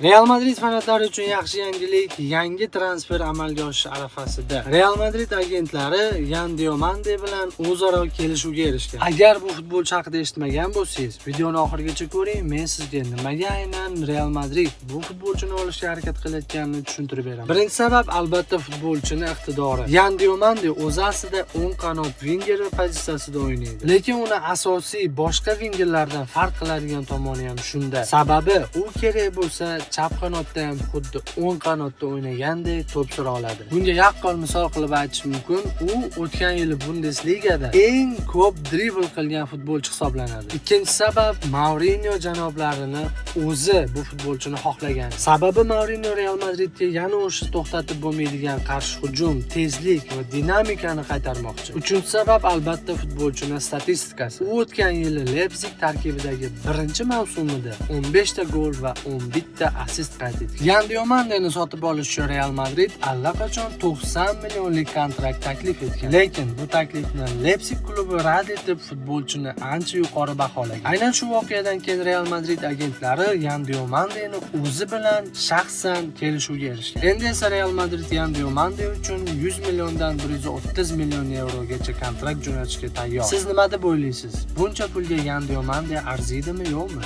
Real Madrid fanatlari uchun yaxshi yangilik: yangi transfer amalga oshish arafasida. Real Madrid agentlari Yan Diomande bilan o'zaro kelishuvga erishgan. Agar bu futbolchi haqida eshitmagan bo'lsangiz, videoni oxirigacha ko'ring, men sizga nimaga aynan Real Madrid bu futbolchini olishga harakat qilayotganini tushuntirib beraman. Birinchi sabab, albatta, futbolchini iqtidori. Yan Diomande o'zi aslida o'ng qanot vinger pozitsiyasida o'ynaydi. Lekin uni asosiy boshqa vingerlardan farq qiladigan tomoni ham shunda. Sababi, u kerak bo'lsa chap qanotda ham xuddi o'ng qanotda o'ynagandek to'p sura oladi. Bunga yaqqol misol qilib aytish mumkin, u o'tgan yili Bundesligada eng ko'p dribl qilgan futbolchi hisoblanadi. Ikkinchi sabab, Mourinyo janoblarini o'zi bu futbolchini xohlagan. Sababi, Mourinyo Real Madridga yana o'sha to'xtatib bo'lmaydigan qarshi hujum, tezlik va dinamikani qaytarmoqchi. Uchinchi sabab, albatta, futbolchini statistikasi. U o'tgan yili Leipzig tarkibidagi birinchi mavsumida 15 ta gol va 11 ta assist qayd etgan. Yan Diomandeni sotib olish uchun Real Madrid allaqachon 90 millionlik kontrakt taklif etgan. Lekin bu taklifni Leipzig klubi rad etib, futbolchini ancha yuqori baholagan. Aynan shu voqeadan keyin Real Madrid agentlari Yan Diomandeni o'zi bilan shaxsan kelishuvga erishgan. Endi esa Real Madrid Yan Diomande uchun 100 milliondan 130 million yevrogacha kontrakt jo'natishga tayyor. Siz nima deb o'ylaysiz? Buncha pulga Yan Diomande arziydimi, yo'qmi?